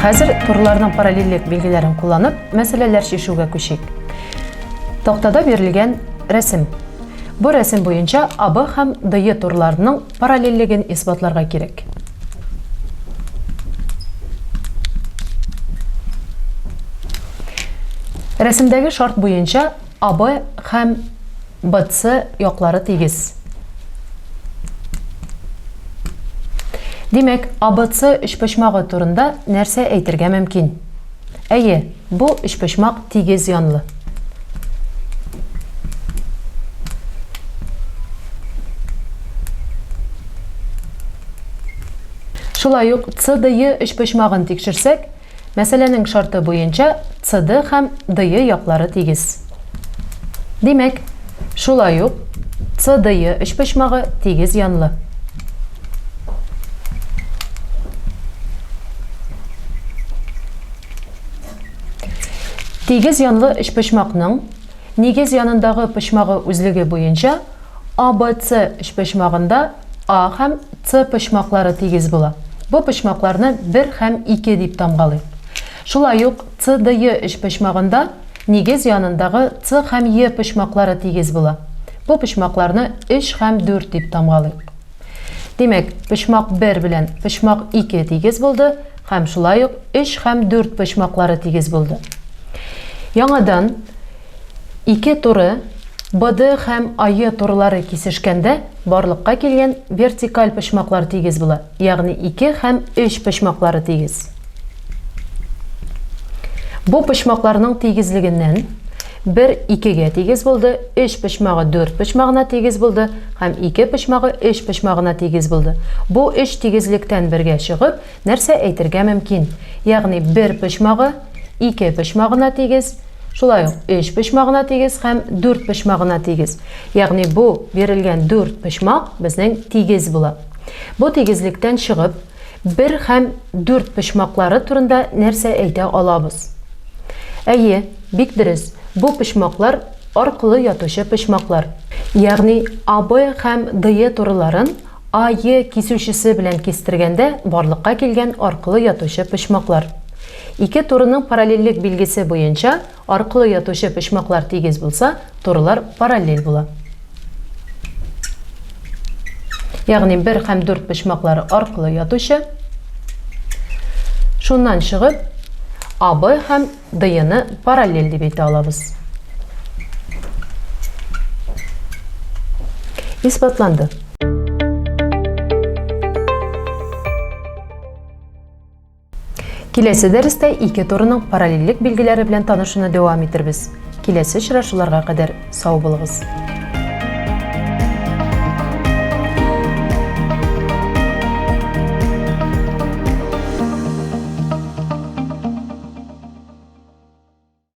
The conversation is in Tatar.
хәзер турларның параллельлек билгеләрен кулланып, мәсьәләләр чишүгә күчик. Тактада бирелгән рәсем. Бу рәсем буенча АБ һәм ДЕ турларының параллельлеген исбатларга кирәк. Рәсемдәге шарт буенча АБ һәм БЦ яклары тигез. Димәк, АБЦ өчпочмагы турында нәрсә әйтергә мөмкин? Әйе, бу өчпочмак тигез янлы. Шулай ук CDE өчпочмагын тикшерсәк, мәсьәләнең шарты буенча CD һәм DE яклары тигез. Димәк, шулай ук CDE өчпочмагы тигез янлы. Тигез янлы өчпочмакның нигез янындагы почмагы үзлеге буенча ABC өчпочмагында А һәм С почмаклары тигез була. Бу почмакларны 1 һәм 2 дип тамгалыйк. Шулай ук CDE өчпочмагында нигез янындагы С һәм Е почмаклары тигез була. Бу почмакларны 3 һәм 4 дип тамгалыйк. Димәк, почмак 1 белән почмак 2 тигез булды һәм шулай ук 3 һәм 4 почмаклары тигез булды. Яңадан ике туры БД һәм АЕ турылары кисешкәндә барлыкка килгән вертикаль почмаклар тигез була, ягъни 2 һәм 3 почмаклары тигез. Бу почмакларның тигезлегеннән 1 2-гә тигез булды, 3 почмагы 4 почмагына тигез булды һәм 2 почмагы 3 почмагына тигез булды. Бу өч тигезлектән бергә чыгып, нәрсә әйтергә мөмкин? Ягъни 1 почмагы 2 почмагына тигез, шулай ук 3 почмагына тигез һәм 4 почмагына тигез. Ягъни бу бирелгән 4 почмак безнең тигез була. Бу тигезлектән чыгып, 1 һәм 4 почмаклары турында нәрсә әйтә алабыз? Әйе, бик дөрес, бу почмаклар аркылы ятучы почмаклар. Ягъни АБ һәм ДЕ турыларын АЕ кисүчесе белән кистергәндә барлыкка килгән аркылы ятучы почмаклар. Ике турының параллельлек билгесе буенча аркылы ятучы почмаклар тигез булса, турылар параллель була. Ягъни 1 һәм 4 почмаклары аркылы ятучы. Шуннан чыгып, АБ һәм ДЕны параллель дип әйтә алабыз. Исбатланды. Киләсе дәрестә ике турының параллельлек билгеләре белән танышуны дәвам итербез. Киләсе очрашуларга кадәр сау булыгыз.